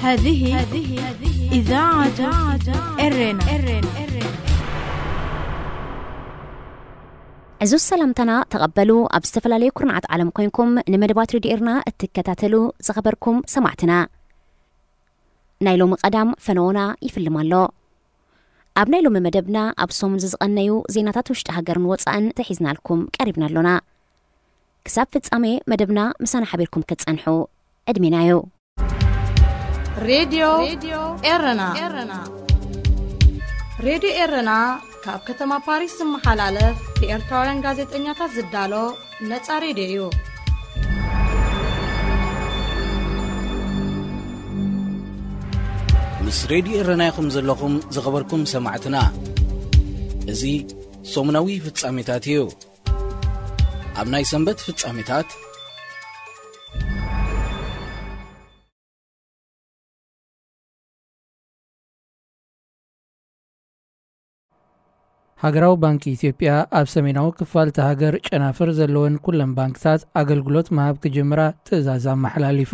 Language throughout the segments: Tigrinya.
هذه إذاعة إرنا. ዕዙዝ ሰላምታና ተቐበሉ። ኣብ ዝተፈላለዩ ኩርናዓት ዓለም ኮይንኩም ንመደባት ሬድዮ ኤርና እትከታተሉ ዝኸበርኩም ሰማዕትና፣ ናይ ሎሚ ቀዳም ፈነዎና ይፍልም ኣሎ። ኣብ ናይ ሎሚ መደብና ኣብ ሰሙን ዝዝቐነዩ ዜናታት ውሽጢ ሃገርን ወጻእን ተሒዝናልኩም ቀሪብና ኣሎና። ክሳብ ፍጻሜ መደብና ምሳና ሓቢርኩም ክትጸንሑ ዕድሜና እዩ። ሬድዮ ኤረና። ሬድዮ ኤረና ካብ ከተማ ፓሪስ ዝመሓላለፍ ብኤርትራውያን ጋዜጠኛታት ዝዳሎ ነጻ ሬድዮ እዩ። ምስ ሬድዮ ኤረና ኢኹም ዘለኹም ዝኸበርኩም ሰማዕትና። እዚ ሰሙናዊ ፍጻሜታት እዩ። ኣብ ናይ ሰንበት ፍጻሜታት፣ ሃገራዊ ባንክ ኢትዮጵያ ኣብ ሰሜናዊ ክፋል እታ ሃገር ጨናፍር ዘለወን ኩለን ባንክታት ኣገልግሎት ምሃብ ክጅምራ ትእዛዝ ኣመሓላሊፉ።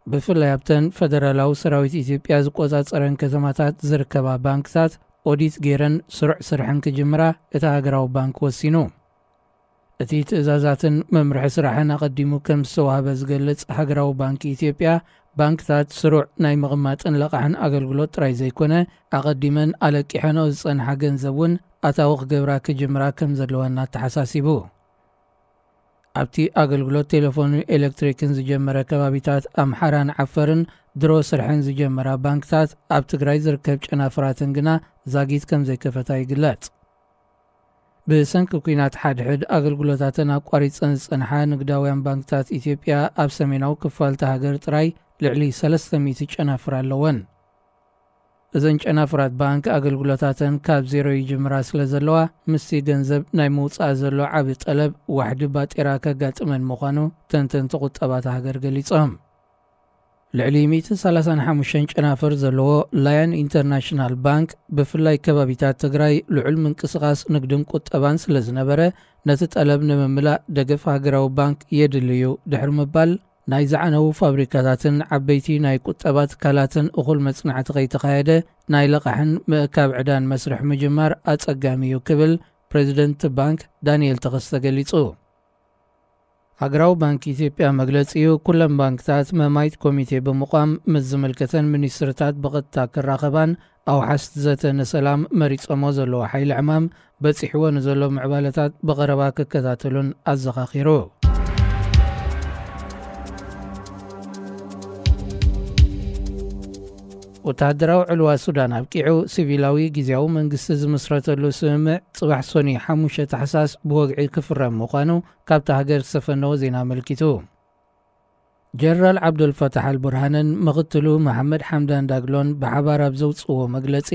ብፍላይ ኣብተን ፈደራላዊ ሰራዊት ኢትዮጵያ ዝቆጻጸረን ከተማታት ዝርከባ ባንክታት ኦዲት ገይረን ስሩዕ ስርሐን ክጅምራ እቲ ሃገራዊ ባንክ ወሲኑ። እቲ ትእዛዛትን መምርሒ ስራሕን ኣቐዲሙ ከም ዝተዋህበ ዝገልጽ ሃገራዊ ባንክ ኢትዮጵያ፣ ባንክታት ስሩዕ ናይ ምቕማጥን ለቓሕን ኣገልግሎት ጥራይ ዘይኮነ፣ ኣቐዲመን ኣለቂሐንኦ ዝጸንሓ ገንዘብ እውን ኣታዊ ክገብራ ክጅምራ ከም ዘለወን ኣተሓሳሲቡ። ኣብቲ ኣገልግሎት ቴሌፎንን ኤሌክትሪክን ዝጀመረ ከባቢታት ኣምሓራን ዓፈርን ድሮ ስርሐን ዝጀመራ ባንክታት፣ ኣብ ትግራይ ዝርከብ ጨናፍራትን ግና ዛጊት ከም ዘይከፈታ ይግለጽ። ብሰንኪ ኲናት ሓድሕድ ኣገልግሎታተን ኣቋሪጸን ዝጸንሓ ንግዳውያን ባንክታት ኢትዮጵያ፣ ኣብ ሰሜናዊ ክፋል እታ ሃገር ጥራይ ልዕሊ ሰለስተ ሚእቲ ጨናፍር ኣለወን። እዘን ጨናፍራት ባንክ ኣገልግሎታተን ካብ ዜሮ ይጅምራ ስለ ዘለዋ፣ ምስቲ ገንዘብ ናይ ምውጻእ ዘሎ ዓቢ ጠለብ ዋሕዲ ባጤራ ከጋጥመን ምዃኑ ተንተንቲ ቁጠባ እታ ሃገር ገሊጾም። ልዕሊ ሚእትን ሰላሳን ሓሙሽተን ጨናፍር ዘለዎ ላየን ኢንተርናሽናል ባንክ፣ ብፍላይ ከባቢታት ትግራይ ልዑል ምንቅስቓስ ንግድን ቁጠባን ስለ ዝነበረ፣ ነቲ ጠለብ ንምምላእ ደገፍ ሃገራዊ ባንክ የድሊ እዩ ድሕሪ ምባል፣ ናይ ዝዓነዉ ፋብሪካታትን ዓበይቲ ናይ ቁጠባ ትካላትን እኹል መጽናዕቲ ከይተኻየደ፣ ናይ ለቓሕን ምእካብ ዕዳን መስርሕ ምጅማር ኣጸጋሚ እዩ ክብል ፕሬዚደንት ባንክ ዳንኤል ተኸስተ ገሊጹ። ሃገራዊ ባንክ ኢትዮጵያ መግለጺኡ፣ ኩለን ባንክታት መማይት ኮሚቴ ብምቋም ምስ ዝምልከተን ሚኒስትርታት ብቐጥታ ክራኸባን ኣውሓስቲ ዘተ ንሰላም መሪጸሞ ዘለዉ ሓይሊ ዕማም በጺሕዎ ንዘሎ ምዕባለታት ብቐረባ ክከታተሉን ኣዘኻኺሩ። ወተሃደራዊ ዕልዋ ሱዳን ኣብቂዑ፣ ሲቪላዊ ግዝያዊ መንግስቲ ዝምስረተሉ ስምምዕ ጽባሕ ሶኒ ሓሙሽተ ታሕሳስ ብወግዒ ክፍረም ምዃኑ ካብታ ሃገር ዝተፈነወ ዜና ኣመልኪቱ። ጀነራል ዓብዱልፈታሕ ኣልቡርሃንን ምኽትሉ መሓመድ ሓምዳን ዳግሎን ብሓባር ኣብ ዘውጽእዎ መግለጺ፣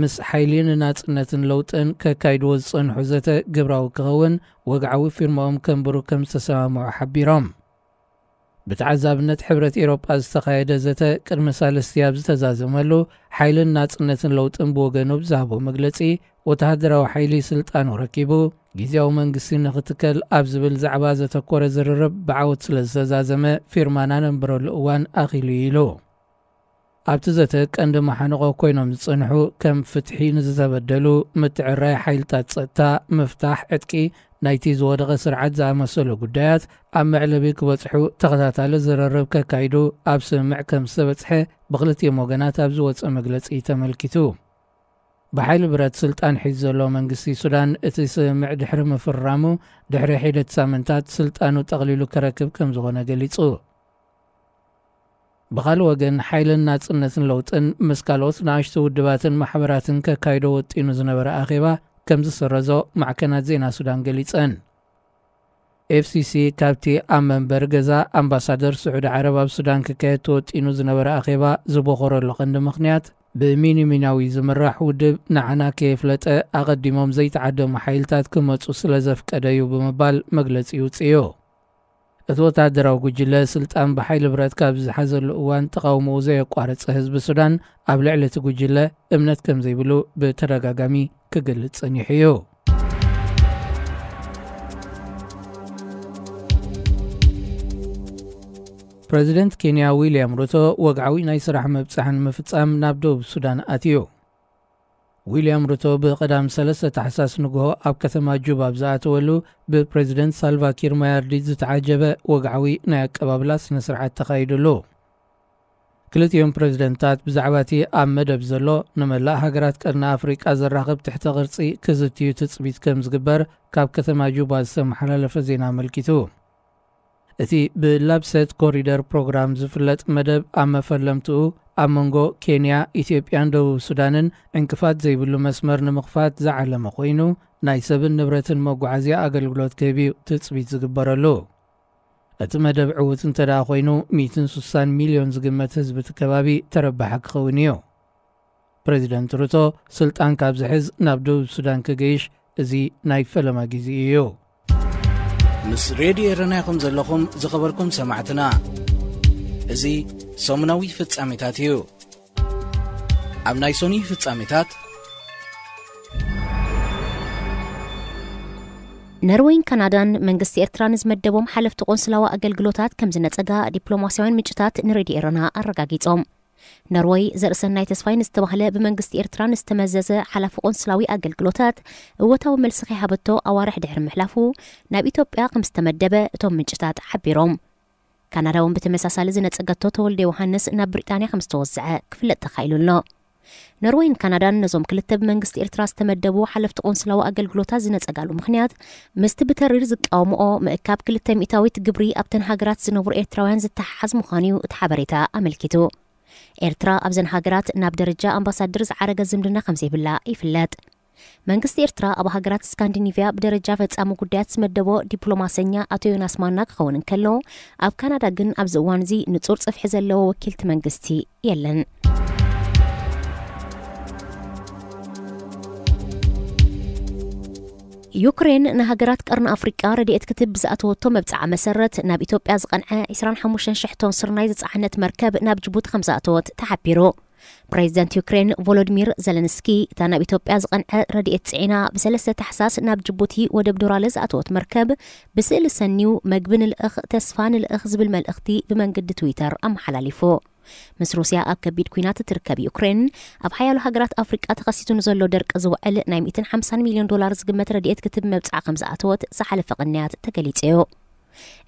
ምስ ሓይሊ ንናጽነትን ለውጥን ከካይድዎ ዝጸንሑ ዘተ ግብራዊ ክኸውን ወግዓዊ ፊርማኦም ከንብሩ ከም ዝተሰማምዑ ሓቢሮም። ብተዓዛብነት ሕብረት ኤውሮጳ ዝተኻየደ ዘተ ቅድሚ ሳልስቲ ኣብ ዝተዛዘመሉ፣ ሓይልን ናጽነትን ለውጥን ብወገኑ ብዝሃቦ መግለጺ፣ ወተሃደራዊ ሓይሊ ስልጣኑ ረኪቡ፣ ግዝያዊ መንግስቲ ንኽትከል ኣብ ዝብል ዛዕባ ዘተኮረ ዝርርብ ብዓወት ስለ ዝተዛዘመ፣ ፊርማ ናነንብረሉ እዋን ኣኺሉ እዩ ኢሉ። ኣብቲ ዘተ ቀንዲ መሓንቖ ኮይኖም ዝጸንሑ፣ ከም ፍትሒ ንዝተበደሉ፣ ምትዕራይ ሓይልታት ጸጥታ፣ ምፍታሕ ዕጥቂ ናይቲ ዝወደቐ ስርዓት ዝኣመሰሉ ጉዳያት ኣብ መዕለቢ ክበጽሑ ተኸታታሊ ዝርርብ ከካይዱ ኣብ ስምምዕ ከም ዝተበጽሐ ብክልቲኦም ወገናት ኣብ ዝወጸ መግለጺ ተመልኪቱ። ብሓይሊ ብረት ስልጣን ሒዙ ዘሎ መንግስቲ ሱዳን፣ እቲ ስምምዕ ድሕሪ ምፍርራሙ፣ ድሕሪ ሒደት ሳምንታት ስልጣኑ ጠቕሊሉ ከረክብ ከም ዝኾነ ገሊጹ። ብኻልእ ወገን፣ ሓይልን ናጽነትን ለውጥን ምስ ካልኦት ንኣሽቱ ውድባትን ማሕበራትን ከካይዶ ወጢኑ ዝነበረ ኣኼባ ከም ዝሰረዞ ማዕከናት ዜና ሱዳን ገሊጸን። ኤፍሲሲ ካብቲ ኣብ መንበሪ ገዛ ኣምባሳደር ስዑዲ ዓረብ ኣብ ሱዳን ክካየድ ተወጢኑ ዝነበረ ኣኼባ ዝበኾረሉ ቀንዲ ምኽንያት፣ ብሚኒሚናዊ ዝምራሕ ውድብ ንዓና ከየፍለጠ ኣቐዲሞም ዘይተዓደሙ ሓይልታት ክመጹ ስለ ዘፍቀደ እዩ ብምባል መግለጺ ይውጽእዮ። እቲ ወተሃደራዊ ጉጅለ ስልጣን ብሓይሊ ብረት ካብ ዝሓዘሉ እዋን ተቓውሞኡ ዘየቋረጸ ህዝቢ ሱዳን ኣብ ልዕሊ እቲ ጉጅለ እምነት ከም ዘይብሉ ብተደጋጋሚ ክገልጽ ጸኒሑ እዩ። ፕረዚደንት ኬንያ ዊልያም ሩቶ ወግዓዊ ናይ ስራሕ ምብጻሕ ንምፍጻም ናብ ደቡብ ሱዳን ኣትዩ። ዊልያም ሩቶ ብቐዳም ሰለስተ ታሕሳስ ንግሆ ኣብ ከተማ ጁባ ኣብ ዝኣተወሉ፣ ብፕረዚደንት ሳልቫ ኪር ማያርዲት ዝተዓጀበ ወግዓዊ ናይ ኣቀባብላ ስነ ስርዓት ተኻይዱሉ። ክልቲኦም ፕረዚደንታት ብዛዕባ እቲ ኣብ መደብ ዘሎ ንመላእ ሃገራት ቀርኒ ኣፍሪቃ ዘራኽብ ትሕተ ቅርጺ ክዝትዩ ትጽቢት ከም ዝግበር ካብ ከተማ ጁባ ዝተመሓላለፈ ዜና ኣመልኪቱ። እቲ ብላብሰት ኮሪደር ፕሮግራም ዝፍለጥ መደብ ኣብ መፈለምትኡ ኣብ መንጎ ኬንያ፣ ኢትዮጵያን ደቡብ ሱዳንን ዕንቅፋት ዘይብሉ መስመር ንምኽፋት ዝዓለመ ኮይኑ፣ ናይ ሰብን ንብረትን መጓዓዝያ ኣገልግሎት ክህብ እዩ ትጽቢት ዝግበረሉ። እቲ መደብ ዕዉት እንተ ደኣ ኮይኑ፣ ሚእትን ስሳን ሚልዮን ዝግመት ህዝቢ እቲ ከባቢ ተረባሒ ክኸውን እዩ። ፕረዚደንት ሩቶ ስልጣን ካብ ዝሕዝ ናብ ደቡብ ሱዳን ክገይሽ እዚ ናይ ፈለማ ግዜ እዩ። ምስ ሬድዮ ኤረና ኢኹም ዘለኹም ዝኸበርኩም ሰማዕትና። እዚ ሰሙናዊ ፍጻሜታት እዩ። ኣብ ናይ ሶኒ ፍጻሜታት፣ ነርወይን ካናዳን መንግስቲ ኤርትራ ንዝመደቦም ሓለፍቲ ቆንስላዊ ኣገልግሎታት ከም ዝነጸጋ ዲፕሎማስያውያን ምንጭታት ንሬድዮ ኤረና ኣረጋጊጾም። ነርወይ ዘርእሰናይ ተስፋይ ንዝተባህለ ብመንግስቲ ኤርትራ ንዝተመዘዘ ሓላፊ ቆንስላዊ ኣገልግሎታት እወታዊ መልሲ ከይሃበቶ ኣዋርሕ ድሕሪ ምሕላፉ ናብ ኢትዮጵያ ከም ዝተመደበ እቶም ምንጭታት ሓቢሮም። ካናዳ እውን ብተመሳሳሊ ዝነጸገቶ ተወልደ ዮሃንስ ናብ ብሪጣንያ ከም ዝተወዝዐ ክፍለጥ ተኻኢሉ ኣሎ። ኖርወይን ካናዳን ነዞም ክልተ ብመንግስቲ ኤርትራ ዝተመደቡ ሓለፍቲ ቆንስላዊ ኣገልግሎታት ዝነጸጋሉ ምኽንያት ምስቲ ብተሪር ዝቃወምኦ ምእካብ ክልተ ሚእታዊት ግብሪ ኣብተን ሃገራት ዝነብሩ ኤርትራውያን ዝተሓሓዝ ምዃኑ እዩ እቲ ሓበሬታ ኣመልኪቱ። ኤርትራ ኣብዘን ሃገራት ናብ ደረጃ ኣምባሳደር ዝዓረገ ዝምድና ከም ዘይብላ ይፍለጥ። መንግስቲ ኤርትራ ኣብ ሃገራት ስካንዲኒቭያ ብደረጃ ፈጻሚ ጉዳያት ዝመደቦ ዲፕሎማሰኛ ኣቶ ዮናስ ማና ክኸውን እንከሎ፣ ኣብ ካናዳ ግን ኣብዚ እዋን እዚ ንጹር ጽፍሒ ዘለዎ ወኪልቲ መንግስቲ የለን። ዩክሬን ንሃገራት ቀርኒ ኣፍሪቃ ረድኤት ክትብ ብዝኣተወቶ መብጽዓ መሰረት ናብ ኢትዮጵያ ዝቐንዐ ዕስራን ሓሙሽተን ሽሕ ቶን ስርናይ ዝጸዓነት መርከብ ናብ ጅቡቲ ከም ዝኣተወት ተሓቢሩ። ፕሬዚደንት ዩክሬን ቮሎዲሚር ዘለንስኪ እታ ናብ ኢትዮጵያ ዝቐንዐ ረድኤት ጽዒና ብሰለስተ ታሕሳስ ናብ ጅቡቲ ወደብ ዶራለ ዝኣተወት መርከብ ብስእሊ ሰንዩ መግቢ ንልእኽ ተስፋ ንልእኽ ዝብል መልእኽቲ ብመንገዲ ትዊተር ኣመሓላሊፉ። ምስ ሩስያ ኣብ ከቢድ ኲናት እትርከብ ዩክሬን፣ ኣብ ሓያሎ ሃገራት ኣፍሪቃ ተኸሲቱ ንዘሎ ደርቂ ዝውዕል ናይ ሚእትን ሓምሳን ሚልዮን ዶላር ዝግመት ረድኤት ክትብ መብጽዓ ከም ዝኣተወት ዝሓለፈ ቅንያት ተገሊጹ እዩ።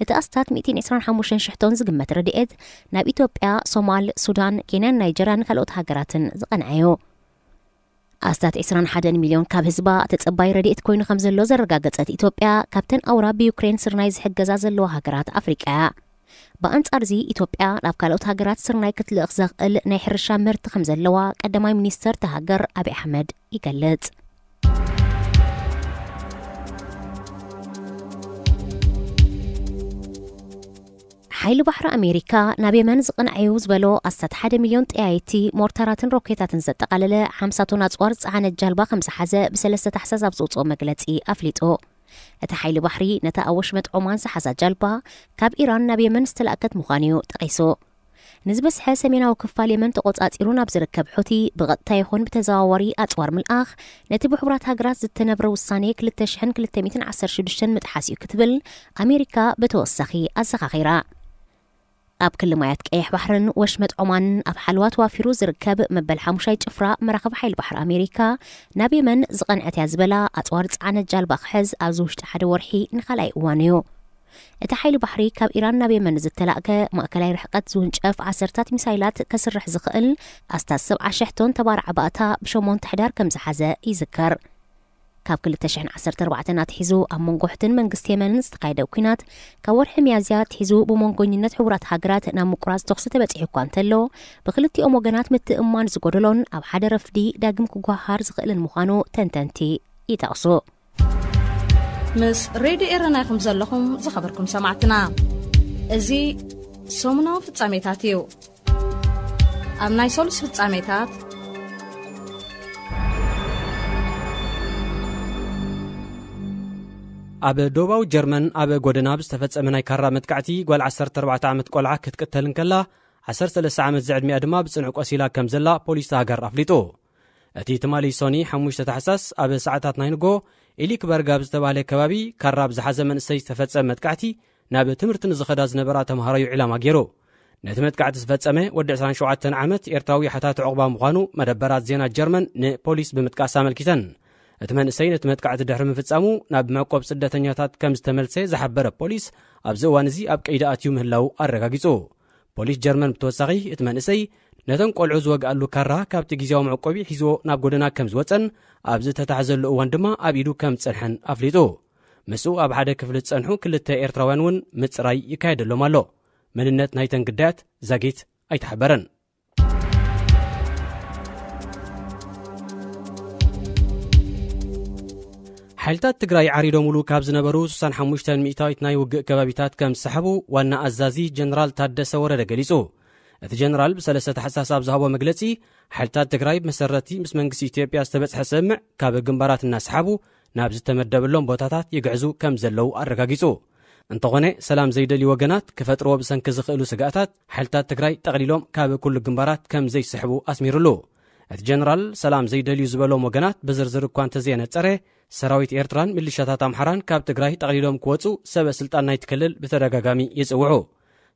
እቲ ኣስታት ሚእትን ዕስራን ሓሙሽተን ሽሕ ቶን ዝግመት ረድኤት ናብ ኢትዮጵያ፣ ሶማል፣ ሱዳን፣ ኬንያን ናይጀርያን ካልኦት ሃገራትን ዝቐንዐ እዩ። ኣስታት ዕስራን ሓደን ሚልዮን ካብ ህዝባ ተጸባይ ረድኤት ኮይኑ ከም ዘሎ ዘረጋገጸት ኢትዮጵያ፣ ካብተን ኣውራ ብዩክሬን ስርናይ ዝሕገዛ ዘለዋ ሃገራት ኣፍሪቃ እያ። ብኣንጻርዚ፣ ኢትዮጵያ ናብ ካልኦት ሃገራት ስርናይ ክትልእኽ ዘኽእል ናይ ሕርሻ ምህርቲ ከም ዘለዋ ቀዳማይ ሚኒስተር እታ ሃገር ኣብይ ኣሕመድ ይገልጽ። ሓይሊ ባሕሪ ኣሜሪካ ናብ የመን ዝቐንዐዩ ዝበሎ ኣስታት ሓደ ሚልዮን ጠያይቲ ሞርታራትን ሮኬታትን ዘጠቓለለ ሓምሳ ቶን ኣጽዋር ዝጸዓነት ጃልባ ከም ዝሓዘ ብሰለስተ ታሕሳስ ኣብ ዘውጽኦ መግለጺ ኣፍሊጡ። እቲ ሓይሊ ባሕሪ ነታ ኣብ ወሽመጥ ዖማን ዝሓዛ ጃልባ ካብ ኢራን ናብ የመን ዝተላእከት ምዃኑ እዩ ጠቒሱ። ንዝበዝሐ ሰሜናዊ ክፋል የመን ተቖጻጺሩ ናብ ዝርከብ ሑቲ ብቐጥታ ይኹን ብተዘዋዋሪ ኣጽዋር ምልኣኽ ነቲ ብሕቡራት ሃገራት ዝተነብረ ውሳኔ ክልተ ሽሕን ክልተ ሚእትን ዓሰርተ ሽዱሽተን ምጥሓስ እዩ ክትብል ኣሜሪካ ብተወሳኺ ኣዘኻኺራ። ኣብ ክሊ ማያት ቀይሕ ባሕርን ወሽመጥ ዖማንን ኣብ ሓለዋ ተዋፊሩ ዝርከብ መበል ሓሙሻይ ጭፍራ መራኸቢ ሓይሊ ባሕሪ ኣሜሪካ፣ ናብ የመን ዝቐንዐት እያ ዝበላ ኣጽዋር ዝጸዓነት ጃልባ ክሕዝ ኣብዚ ውሽጢ ሓደ ወርሒ ንኻልኣይ እዋኑ እዩ። እቲ ሓይሊ ባሕሪ ካብ ኢራን ናብ የመን ዝተላእከ ማእከላይ ርሕቀት ዝውንጨፍ ዓሰርታት ሚሳይላት ከስርሕ ዝኽእል ኣስታት ሰብዓ ሽሕ ቶን ተባራዕ ባእታ ብሸሞንተ ሕዳር ከም ዝሓዘ ይዝከር። ካብ ክልተ ሽሕን ዓሰርተ ኣርባዕተን ኣትሒዙ ኣብ መንጎ ሑትን መንግስቲ የመንን ዝተኻየደ ኲናት፣ ካብ ወርሒ ሚያዝያ ኣትሒዙ ብመንጎኝነት ሕቡራት ሃገራት ናብ ምቁራጽ ተኹሲ ተበጺሑ እኳ እንተሎ፣ ብክልቲኦም ወገናት ምትእምማን ዝጎደሎን ኣብ ሓደ ረፍዲ ዳግም ክጓሃር ዝኽእልን ምዃኑ ተንተንቲ ይጠቕሱ። ምስ ሬድዮ ኤረና ኢኹም ዘለኹም ዝኸበርኩም ሰማዕትና። እዚ ሰሙናዊ ፍጻሜታት እዩ። ኣብ ናይ ሰሉስ ፍጻሜታት፣ ኣብ ደቡባዊ ጀርመን ኣብ ጎደና ብዝተፈጸመ ናይ ካራ መጥቃዕቲ ጓል ዓሰርተ ኣርባዕተ ዓመት ቆልዓ ክትቅተል እንከላ፣ ዓሰርተ ሰለስተ ዓመት ዝዕድሚኣ ድማ ብጽኑዕ ቆሲላ ከም ዘላ ፖሊስ እታ ሃገር ኣፍሊጡ። እቲ ትማሊ ሶኒ ሓሙሽተ ታሕሳስ ኣብ ሰዓታት ናይ ንጎ ኢሊክበርግ ኣብ ዝተባህለ ከባቢ ካራ ብዝሓዘ መንእሰይ ዝተፈጸመ መጥቃዕቲ ናብ ትምህርቲ ንዝኸዳ ዝነበራ ተምሃሮ እዩ ዕላማ ገይሩ። ነቲ መጥቃዕቲ ዝፈጸመ ወዲ ዕስራን ሸውዓተን ዓመት ኤርትራዊ ሓታቲ ዕቑባ ምዃኑ መደበራት ዜና ጀርመን ንፖሊስ ብምጥቃስ ኣመልኪተን። እቲ መንእሰይ ነቲ መጥቃዕቲ ድሕሪ ምፍጻሙ ናብ መዕቆብ ስደተኛታት ከም ዝተመልሰ ዝሓበረ ፖሊስ፣ ኣብዚ እዋን እዚ ኣብ ቀይዲ ኣትዩ ምህላዉ ኣረጋጊጹ። ፖሊስ ጀርመን ብተወሳኺ፣ እቲ መንእሰይ ነተን ቆልዑ ዝወግኣሉ ካራ ካብቲ ግዜያዊ መዕቆቢ ሒዝዎ ናብ ጎደና ከም ዝወጸን፣ ኣብ ዝተታሕዘሉ እዋን ድማ ኣብ ኢዱ ከም ዝጸንሐን ኣፍሊጡ። ምስኡ ኣብ ሓደ ክፍሊ ዝጸንሑ ክልተ ኤርትራውያን እውን ምጽራይ ይካየደሎም ኣሎ። መንነት ናይተን ግዳያት ዛጊት ኣይተሓበረን። ሓይልታት ትግራይ ዓሪዶምሉ ካብ ዝነበሩ ስሳን ሓሙሽተን ሚእታዊት ናይ ውግእ ከባቢታት ከም ዝሰሓቡ ዋና ኣዛዚ ጀነራል ታደሰ ወረደ ገሊጹ። እቲ ጀነራል ብሰለስተ ታሕሳስ ኣብ ዝሃቦ መግለጺ፣ ሓይልታት ትግራይ ብመሰረቲ ምስ መንግስቲ ኢትዮጵያ ዝተበጽሐ ስምምዕ ካብ ግንባራት እናሰሓቡ ናብ ዝተመደበሎም ቦታታት ይግዕዙ ከም ዘለዉ ኣረጋጊጹ። እንተኾነ፣ ሰላም ዘይደልዩ ወገናት ክፈጥርዎ ብሰንኪ ዝኽእሉ ስግኣታት ሓይልታት ትግራይ ጠቕሊሎም ካብ ኩሉ ግንባራት ከም ዘይስሕቡ ኣስሚሩሉ። እቲ ጀነራል፣ ሰላም ዘይደልዩ ዝበሎም ወገናት ብዝርዝር እኳ እንተዘየነጸረ፣ ሰራዊት ኤርትራን ሚሊሻታት ኣምሓራን ካብ ትግራይ ጠቕሊሎም ክወጹ ሰበ ስልጣን ናይቲ ክልል ብተደጋጋሚ ይጽውዑ።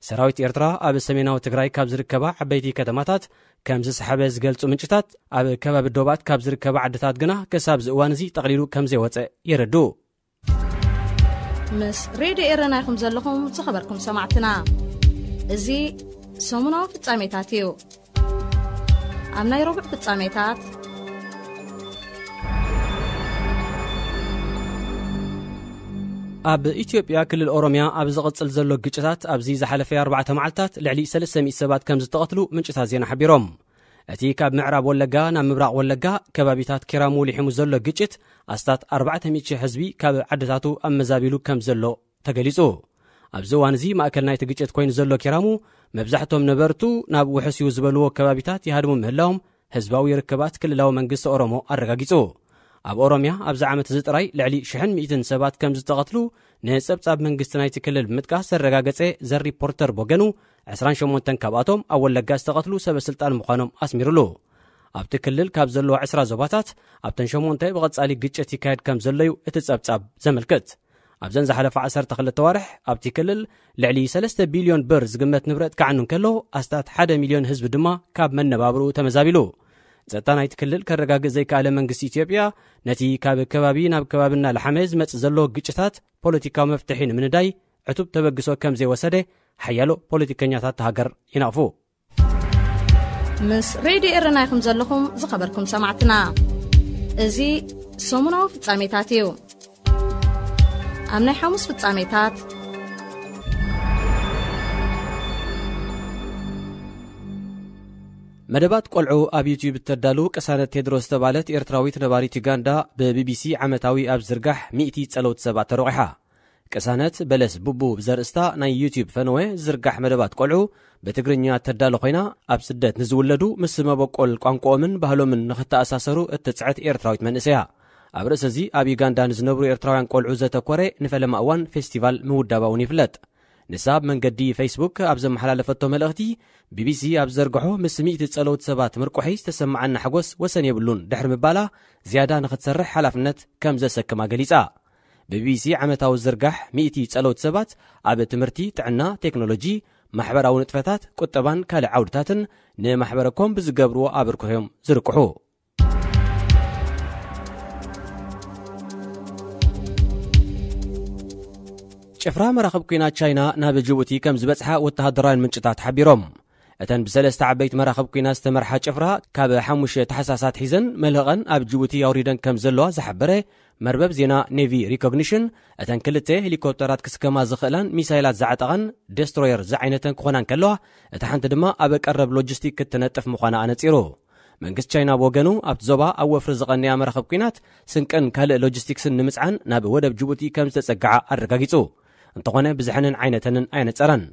ሰራዊት ኤርትራ ኣብ ሰሜናዊ ትግራይ ካብ ዝርከባ ዓበይቲ ከተማታት ከም ዝሰሓበ ዝገልጹ ምንጭታት፣ ኣብ ከባቢ ዶባት ካብ ዝርከባ ዓድታት ግና ክሳብ ዝእዋን እዚ ጠቕሊሉ ከም ዘይወጸ የረድኡ። ምስ ሬድዮ ኤረና ኢኹም ዘለኹም ዝኸበርኩም ሰማዕትና። እዚ ሰሙናዊ ፍጻሜታት እዩ። ኣብ ናይ ረቡዕ ፍጻሜታት፣ ኣብ ኢትዮጵያ ክልል ኦሮሚያ ኣብ ዝቕጽል ዘሎ ግጭታት ኣብዚ ዝሓለፈ ኣርባዕተ መዓልታት ልዕሊ ሰለስተ ሚእቲ ሰባት ከም ዝተቐትሉ ምንጭታት ዜና ሓቢሮም። እቲ ካብ ምዕራብ ወለጋ ናብ ምብራቕ ወለጋ ከባቢታት ኪራሙ ልሒሙ ዘሎ ግጭት ኣስታት ኣርባዕተ ሚእቲ ሺሕ ህዝቢ ካብ ዓድታቱ ኣመዛቢሉ ከም ዘሎ ተገሊጹ። ኣብዚ እዋን እዚ ማእከል ናይቲ ግጭት ኮይኑ ዘሎ ኪራሙ መብዛሕቶም ነበርቱ ናብ ውሕስ እዩ ዝበልዎ ከባቢታት ይሃድሙ ምህላዎም ህዝባዊ ርክባት ክልላዊ መንግስቲ ኦሮሞ ኣረጋጊጹ። ኣብ ኦሮሚያ ኣብዚ ዓመት እዚ ጥራይ ልዕሊ ሽሕን ሚእትን ሰባት ከም ዝተቐትሉ ንጸብጻብ መንግስቲ ናይቲ ክልል ብምጥቃስ ዘረጋገጸ ዘ ሪፖርተር ብወገኑ፣ ዕስራን ሸሞንተን ካብኣቶም ኣብ ወለጋ ዝተቐትሉ ሰበ ስልጣን ምዃኖም ኣስሚሩሉ። ኣብቲ ክልል ካብ ዘለዋ ዕስራ ዞባታት ኣብተን ሸሞንተ ብቐጻሊ ግጭት ይካየድ ከም ዘሎ እዩ እቲ ጸብጻብ ዘመልክት። ኣብዘን ዝሓለፋ ዓሰርተ ክልተ ዋርሕ ኣብቲ ክልል ልዕሊ ሰለስተ ቢልዮን ብር ዝግመት ንብረት ክዓኑ እንከሎ፣ ኣስታት ሓደ ሚልዮን ህዝቢ ድማ ካብ መነባብርኡ ተመዛቢሉ። ጸጥታ ናይቲ ክልል ከረጋግጽ ዘይከኣለ መንግስቲ ኢትዮጵያ፣ ነቲ ካብ ከባቢ ናብ ከባቢ እናለሓመ ዝመጽእ ዘሎ ግጭታት ፖለቲካዊ መፍትሒ ንምንዳይ ዕቱብ ተበግሶ ከም ዘይወሰደ ሓያሎ ፖለቲከኛታት እታ ሃገር ይነቕፉ። ምስ ሬድዮ ኤረና ኢኹም ዘለኹም ዝኸበርኩም ሰማዕትና። እዚ ሰሙናዊ ፍጻሜታት እዩ። ኣብ ናይ ሓሙስ ፍጻሜታት፣ መደባት ቆልዑ ኣብ ዩትዩብ እተዳሉ ቅሳነት ቴድሮስ ዝተባህለት ኤርትራዊት ነባሪት ዩጋንዳ ብቢቢሲ ዓመታዊ ኣብ ዝርጋሕ ሚእቲ ጸለውቲ ሰባት ተሮቒሓ። ቅሳነት በለስ ቡቡ ብዘርእስታ ናይ ዩትዩብ ፈነወ ዝርጋሕ መደባት ቆልዑ ብትግርኛ እተዳሎ ኮይና፣ ኣብ ስደት ንዝውለዱ ምስ መበቆል ቋንቋኦምን ባህሎምን ንኽተኣሳሰሩ እትጽዕት ኤርትራዊት መንእሰይ እያ። ኣብ ርእሲ እዚ ኣብ ዩጋንዳ ንዝነብሩ ኤርትራውያን ቆልዑ ዘተኮረ ንፈለማ እዋን ፌስቲቫል ምውዳባ እውን ይፍለጥ። ንሳ ኣብ መንገዲ ፌስቡክ ኣብ ዘመሓላለፈቶ መልእኽቲ፣ ቢቢሲ ኣብ ዘርግሖ ምስ ሚእቲ ጸለውቲ ሰባት ምርቁሒ ዝተሰማዓና ሓጎስ ወሰን የብሉን ድሕሪ ምባላ፣ ዝያዳ ንኽትሰርሕ ሓላፍነት ከም ዘሰክማ ገሊጻ። ብቢቢሲ ዓመታዊ ዝርጋሕ ሚእቲ ጸለውቲ ሰባት ኣብ ትምህርቲ፣ ጥዕና፣ ቴክኖሎጂ፣ ማሕበራዊ ንጥፈታት፣ ቁጠባን ካልእ ዓውድታትን ንማሕበረ ኮም ብዝገብርዎ ኣበርክቶ እዮም ዝርቅሑ። ጭፍራ መራኽብ ኲናት ቻይና ናብ ጅቡቲ ከም ዝበጽሓ ወተሃደራውያን ምንጭታት ሓቢሮም። እተን ብሰለስተ ዓበይቲ መራኽብ ኲናት ዝተመርሓ ጭፍራ ካብ ሓሙሽተ ታሕሳስ ኣትሒዘን መልህቐን ኣብ ጅቡቲ ኣውሪደን ከም ዘለዋ ዝሓበረ መርበብ ዜና ኔቪ ሪኮግኒሽን፣ እተን ክልተ ሄሊኮፕተራት ክስከማ ዝኽእላን ሚሳይላት ዝዓጠቓን ዴስትሮየር ዝዓይነተን ክኾና እንከለዋ፣ እታ ሓንቲ ድማ ኣብ ቀረብ ሎጂስቲክ ክትነጥፍ ምዃና ኣነጺሩ። መንግስቲ ቻይና ብወገኑ፣ ኣብቲ ዞባ ኣብ ወፍሪ ዝቐንያ መራኽብ ኲናት ስንቅን ካልእ ሎጂስቲክስን ንምጽዓን ናብ ወደብ ጅቡቲ ከም ዝተጸግዓ ኣረጋጊጹ። እንተኾነ፣ ብዝሐንን ዓይነተንን ኣየነጸረን።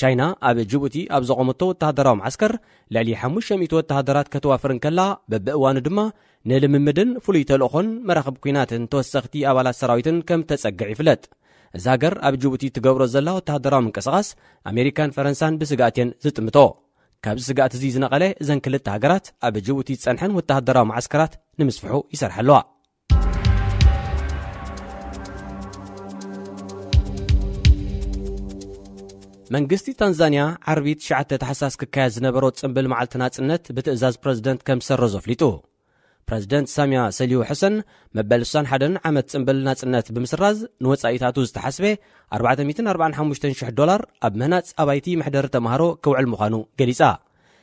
ቻይና ኣብ ጅቡቲ ኣብ ዘቖመቶ ወተሃደራዊ መዓስከር ልዕሊ ሓሙሽተ ሚእቲ ወተሃደራት ከተዋፍር እንከላ፣ በብእዋኑ ድማ ንልምምድን ፍሉይ ተልእኾን መራኽብ ኲናትን ተወሰኽቲ ኣባላት ሰራዊትን ከም ተጸግዕ ይፍለጥ። እዛ ሃገር ኣብ ጅቡቲ ትገብሮ ዘላ ወተሃደራዊ ምንቅስቓስ ኣሜሪካን ፈረንሳን ብስግኣት እየን ዝጥምቶ። ካብዚ ስግኣት እዚ ዝነቐለ፣ እዘን ክልተ ሃገራት ኣብ ጅቡቲ ዝጸንሐን ወተሃደራዊ መዓስከራት ንምስፍሑ ይሰርሓ ኣለዋ። መንግስቲ ታንዛንያ ዓርቢ ትሽዓተ ታሕሳስ ክካየድ ዝነበሮ ጽምብል መዓልቲ ናጽነት ብትእዛዝ ፕረዚደንት ከም ዝሰረዞ ኣፍሊጡ። ፕረዚደንት ሳምያ ሰሊሁ ሕሰን፣ መበል ስሳን ሓደን ዓመት ጽምብል ናጽነት ብምስራዝ፣ ንወጻኢታቱ ዝተሓስበ ኣርባዕተ ሚእትን ኣርባዓን ሓሙሽተን ሽሕ ዶላር ኣብ ምህናጽ ኣባይቲ መሕደሪ ተማሃሮ ክውዕል ምዃኑ ገሊጻ።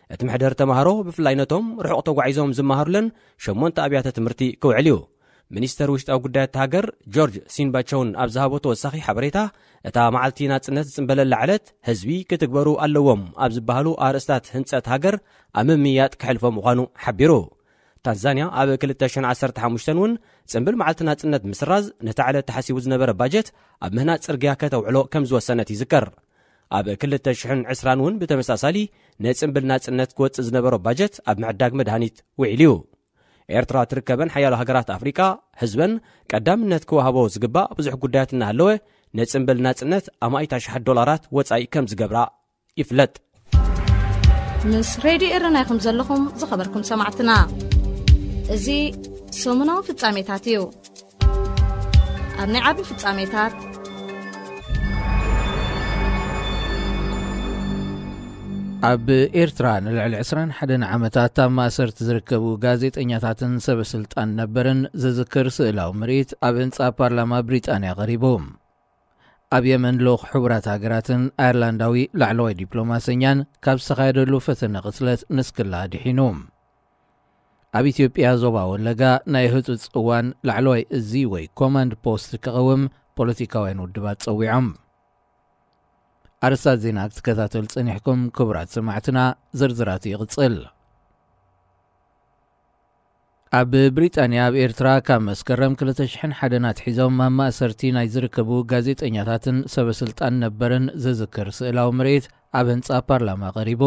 እቲ መሕደሪ ተማሃሮ ብፍላይ ነቶም ርሑቕ ተጓዒዞም ዝመሃሩለን ሸሞንተ ኣብያተ ትምህርቲ ክውዕል እዩ። ሚኒስተር ውሽጣዊ ጉዳያት ሃገር ጆርጅ ሲንባቸውን ኣብ ዝሃቦ ተወሳኺ ሓበሬታ፣ እታ መዓልቲ ናጽነት ዝጽምበለላ ዕለት ህዝቢ ክትግበሩ ኣለዎም ኣብ ዝበሃሉ ኣርእስታት ህንጸት ሃገር ኣብ ምምይያጥ ክሕልፎ ምዃኑ ሓቢሩ። ታንዛንያ ኣብ ክልተ ሽሕን ዓሰርተ ሓሙሽተን እውን ጽምብል መዓልቲ ናጽነት ምስራዝ፣ ነታ ዕለት ተሓሲቡ ዝነበረ ባጀት ኣብ ምህናጽ ጽርግያ ከተውዕሎ ከም ዝወሰነት ይዝከር። ኣብ ክልተ ሽሕን ዕስራን እውን ብተመሳሳሊ ንጽምብል ናጽነት ክወጽእ ዝነበሮ ባጀት ኣብ ምዕዳግ መድሃኒት ውዒሉ እዩ። ኤርትራ ትርከበን ሓያሎ ሃገራት ኣፍሪቃ፣ ህዝበን ቀዳምነት ክወሃቦ ዝግባእ ብዙሕ ጉዳያት እናሃለወ፣ ንጽምብል ናጽነት ኣማኢት ኣሽሓት ዶላራት ወጻኢ ከም ዝገብራ ይፍለጥ። ምስ ሬድዮ ኤረና ኢኹም ዘለኹም ዝኸበርኩም ሰማዕትና። እዚ ሰሙናዊ ፍጻሜታት እዩ። ኣብ ናይ ዓቢ ፍጻሜታት፣ ኣብ ኤርትራ ንልዕሊ ዕስራን ሓደን ዓመታት ኣብ ማእሰርቲ ዝርከቡ ጋዜጠኛታትን ሰበ ስልጣን ነበርን ዝዝክር ስእላዊ ምርኢት ኣብ ህንጻ ፓርላማ ብሪጣንያ ቀሪቡ። ኣብ የመን ልኡኽ ሕቡራት ሃገራትን ኣየርላንዳዊ ላዕለዋይ ዲፕሎማሰኛን ካብ ዝተኻየደሉ ፈተነ ቅትለት ንስክላ ድሒኑ። ኣብ ኢትዮጵያ ዞባ ወለጋ ናይ ህጹጽ እዋን ላዕለዋይ እዚ ወይ ኮማንድ ፖስት ክቐውም ፖለቲካውያን ውድባት ጸዊዖም። ኣርስታት ዜና ክትከታተሉ ጸኒሕኩም ክቡራት ሰማዕትና፣ ዝርዝራቱ ይቕጽል። ኣብ ብሪጣንያ ኣብ ኤርትራ ካብ መስከረም ክልተ ሽሕን ሓደን ኣትሒዞም ኣብ ማእሰርቲ ናይ ዝርከቡ ጋዜጠኛታትን ሰበ ስልጣን ነበርን ዝዝክር ስእላዊ ምርኢት ኣብ ህንጻ ፓርላማ ቀሪቡ።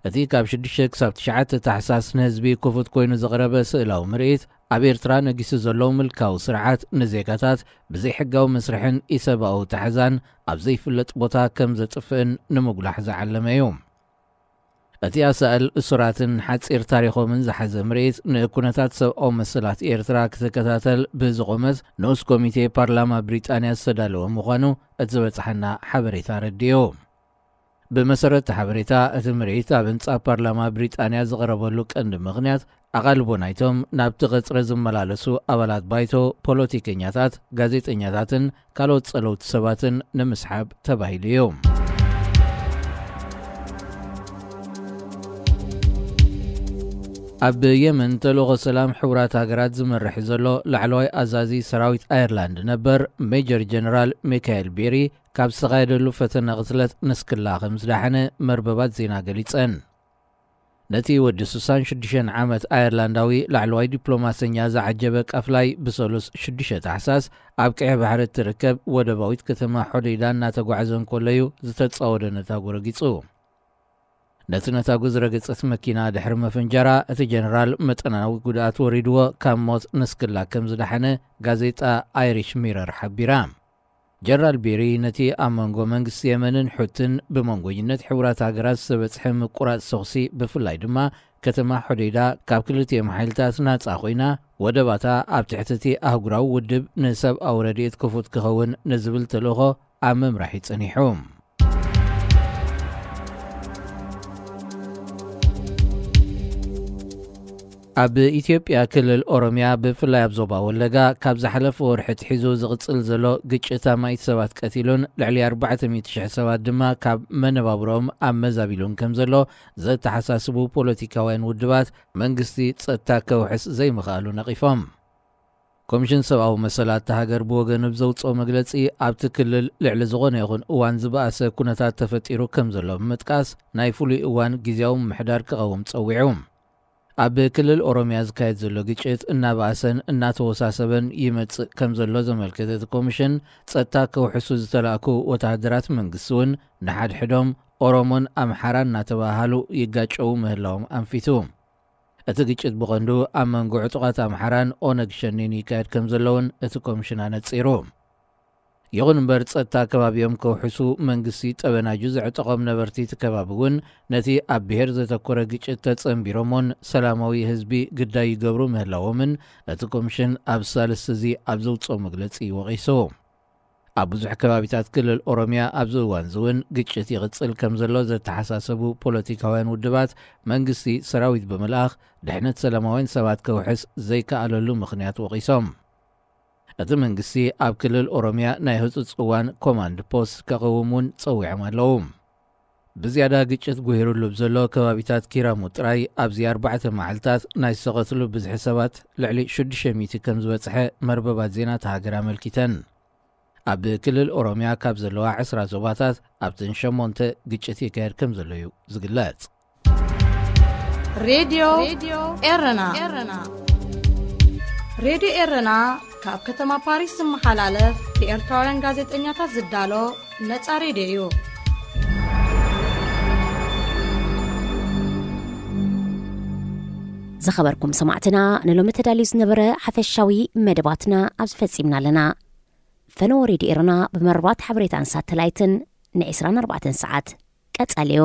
እቲ ካብ ሽዱሽተ ክሳብ ትሽዓተ ታሕሳስ ንህዝቢ ክፉት ኮይኑ ዝቐረበ ስእላዊ ምርኢት፣ ኣብ ኤርትራ ነጊሱ ዘሎ ምልካዊ ስርዓት ንዜጋታት ብዘይሕጋዊ መስርሕን ኢሰብኣዊ ታሕዛን ኣብ ዘይፍለጥ ቦታ ከም ዘጥፍእን ንምጉላሕ ዝዓለመ እዩ። እቲ ኣሳእል እሱራትን ሓጺር ታሪኾምን ዝሓዘ ምርኢት ንኩነታት ሰብኣዊ መሰላት ኤርትራ ክትከታተል ብዝቖመት ንኡስ ኮሚቴ ፓርላማ ብሪጣንያ ዝተዳለወ ምዃኑ እቲ ዝበጽሓና ሓበሬታ ኣረዲኡ። ብመሰረት እቲ ሓበሬታ፣ እቲ ምርኢት ኣብ ህንጻ ፓርላማ ብሪጣንያ ዝቐረበሉ ቀንዲ ምኽንያት፣ ኣቓልቦ ናይቶም ናብቲ ቐጽሪ ዝመላለሱ ኣባላት ባይቶ፣ ፖለቲከኛታት፣ ጋዜጠኛታትን ካልኦት ጸለውቲ ሰባትን ንምስሓብ ተባሂሉ እዩ። ኣብ የመን ተልእኾ ሰላም ሕቡራት ሃገራት ዝመርሕ ዘሎ ላዕለዋይ ኣዛዚ ሰራዊት ኣየርላንድ ነበር ሜጀር ጀነራል ሚካኤል ቤሪ፣ ካብ ዝተኻየደሉ ፈተነ ቅትለት ንስክላ ከም ዝደሓነ መርበባት ዜና ገሊጸን። ነቲ ወዲ ስሳን ሽዱሽተን ዓመት ኣየርላንዳዊ ላዕለዋይ ዲፕሎማሰኛ ዝዓጀበ ቃፍላይ ብሰሉስ ሽዱሽተ ታሕሳስ ኣብ ቀይሕ ባሕሪ እትርከብ ወደባዊት ከተማ ሖዴይዳ እናተጓዕዘ እንከሎ እዩ ዝተጻወደ ነታጉ ረጊጹ። ነቲ ነታጉ ዝረገጸት መኪና ድሕሪ መፈንጀራ፣ እቲ ጀነራል መጠናዊ ጉድኣት ወሪድዎ ካብ ሞት ንስክላ ከም ዝደሓነ ጋዜጣ ኣይሪሽ ሚረር ሓቢራ። ጀነራል ቤሪ ነቲ ኣብ መንጎ መንግስቲ የመንን ሑትን ብመንጎኝነት ሕቡራት ሃገራት ዝተበጽሐ ምቁራጽ ተኹሲ፣ ብፍላይ ድማ ከተማ ሖዴይዳ ካብ ክልቲኦም ሓይልታት ናጻ ኮይና፣ ወደባታ ኣብ ትሕቲ እቲ ኣህጉራዊ ውድብ ንሰብኣዊ ረድኤት ክፉት ክኸውን ንዝብል ተልእኾ ኣብ ምምራሕ እዩ ጸኒሑ። ኣብ ኢትዮጵያ ክልል ኦሮምያ፣ ብፍላይ ኣብ ዞባ ወለጋ፣ ካብ ዝሓለፈ ወርሒ ኣትሒዙ ዝቕጽል ዘሎ ግጭት ኣማኢት ሰባት ቀቲሉን ልዕሊ ኣርባዕተ ሚእቲ ሽሕ ሰባት ድማ ካብ መነባብሮኦም ኣመዛቢሉን ከም ዘሎ ዘተሓሳስቡ ፖለቲካውያን ውድባት፣ መንግስቲ ጸጥታ ከውሕስ ዘይምኽኣሉ ነቒፎም። ኮሚሽን ሰብኣዊ መሰላት እታ ሃገር ብወገኑ ብዘውጽኦ መግለጺ፣ ኣብቲ ክልል ልዕሊ ዝኾነ ይኹን እዋን ዝበኣሰ ኩነታት ተፈጢሩ ከም ዘሎ ብምጥቃስ፣ ናይ ፍሉይ እዋን ግዝያዊ ምምሕዳር ክቐውም ጸዊዑ። ኣብ ክልል ኦሮምያ ዝካየድ ዘሎ ግጭት እናበኣሰን እናተወሳሰበን ይመጽእ ከም ዘሎ ዘመልከተ እቲ ኮሚሽን፣ ጸጥታ ከውሕሱ ዝተላእኩ ወተሃደራት መንግስቲ እውን ንሓድሕዶም ኦሮሞን ኣምሓራን እናተባሃሉ ይጋጨዉ ምህላዎም ኣንፊቱ። እቲ ግጭት ብቐንዱ ኣብ መንጎ ዕጡቓት ኣምሓራን ኦነግ ሸኔን ይካየድ ከም ዘሎ እውን እቲ ኮሚሽን ኣነጺሩ። ይኹን እምበር፣ ጸጥታ ከባቢኦም ከውሕሱ መንግስቲ ጠበናጁ ዘዕጠቖም ነበርቲ እቲ ከባቢ እውን፣ ነቲ ኣብ ብሄር ዘተኮረ ግጭት ተጸንቢሮሞን ሰላማዊ ህዝቢ ግዳይ ይገብሩ ምህላዎምን እቲ ኮሚሽን ኣብ ሳልስቲ እዚ ኣብ ዘውጽኦ መግለጺ ወቒሱ። ኣብ ብዙሕ ከባቢታት ክልል ኦሮሚያ ኣብዚ እዋን እዚ እውን ግጭት ይቕጽል ከም ዘሎ ዘተሓሳሰቡ ፖለቲካውያን ውድባት፣ መንግስቲ ሰራዊት ብምልኣኽ ድሕነት ሰላማውያን ሰባት ከውሕስ ዘይከኣለሉ ምኽንያት ወቒሶም። እቲ መንግስቲ ኣብ ክልል ኦሮሚያ ናይ ህጹጽ እዋን ኮማንድ ፖስት ከቕውም እውን ጸዊዖም ኣለዉ። ብዝያዳ ግጭት ጉሂሩሉ ብዘሎ ከባቢታት ኪራሙ ጥራይ ኣብዚ ኣርባዕተ መዓልታት ናይ ዝተቐትሉ ብዝሒ ሰባት ልዕሊ ሽዱሽተ ሚእቲ ከም ዝበጽሐ መርበባት ዜና እታ ሃገር ኣመልኪተን። ኣብ ክልል ኦሮሚያ ካብ ዘለዋ ዕስራ ዞባታት ኣብተን ሸሞንተ ግጭት ይካየድ ከም ዘሎ እዩ ዝግለጽ። ሬድዮ ኤረና። ሬድዮ ኤረና ካብ ከተማ ፓሪስ ዝመሓላለፍ ብኤርትራውያን ጋዜጠኛታት ዝዳሎ ነጻ ሬድዮ እዩ። ዝኸበርኩም ሰማዕትና፣ ንሎሚ ተዳልዩ ዝነበረ ሓፈሻዊ መደባትና ኣብዚ ፈጺምና ኣለና። ፈነወ ሬድዮ ኤረና ብመርባት ሓበሬታን ሳተላይትን ን24 ሰዓት ቀጻልዮ።